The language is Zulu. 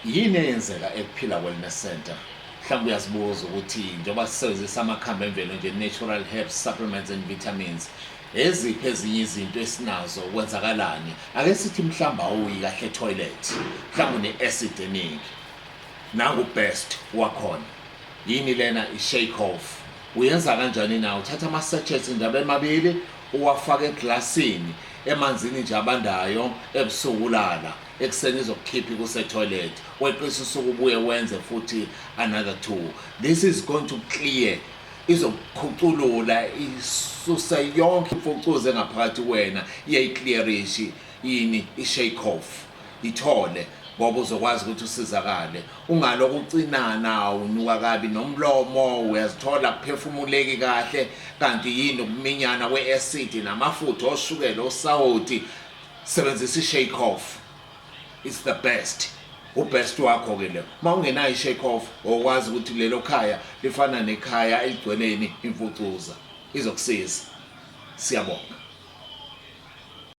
Yini eyenzeka eKuphila Wellness Centre? Mhlawumbe uyazibuza ukuthi njengoba sisebenzisa amakhambi emvelo nje, natural herbs, supplements and vitamins, eziphi ezinye izinto esinazo, kwenzakalani? Ake sithi mhlawumbe awuyi kahle etoilet, mhlawumbe une-acid eningi. Nangu best wakhona. Yini lena? I-shake off. Uyenza kanjani na? Uthatha ama-sachets nje abe mabili, uwafake eglasini emanzini nje abandayo ebusuku ulala. Ekuseni izokukhipha ikuse-toilet. Weqisa usuku, ubuye wenze futhi another two. This is going to clear, izokukhuculula, isuse yonke imfucuza engaphakathi kuwena, iyayiclearish. Yini i-shake off? Ithole ngoba uzokwazi ukuthi usizakale, ungalokhu ucinana, unuka kabi nomlomo, uyazithola kuphefumuleki kahle, kanti yini? Ukuminyana kwe-acid namafutha oshukela, osawoti. Sebenzisa i-shake off, it's the best, ubest wakho ke lo. Uma ungenayo i-shake off, okwazi ukuthi lelo khaya lifana nekhaya eligcweleni imfucuza. Izokusiza. Siyabonga.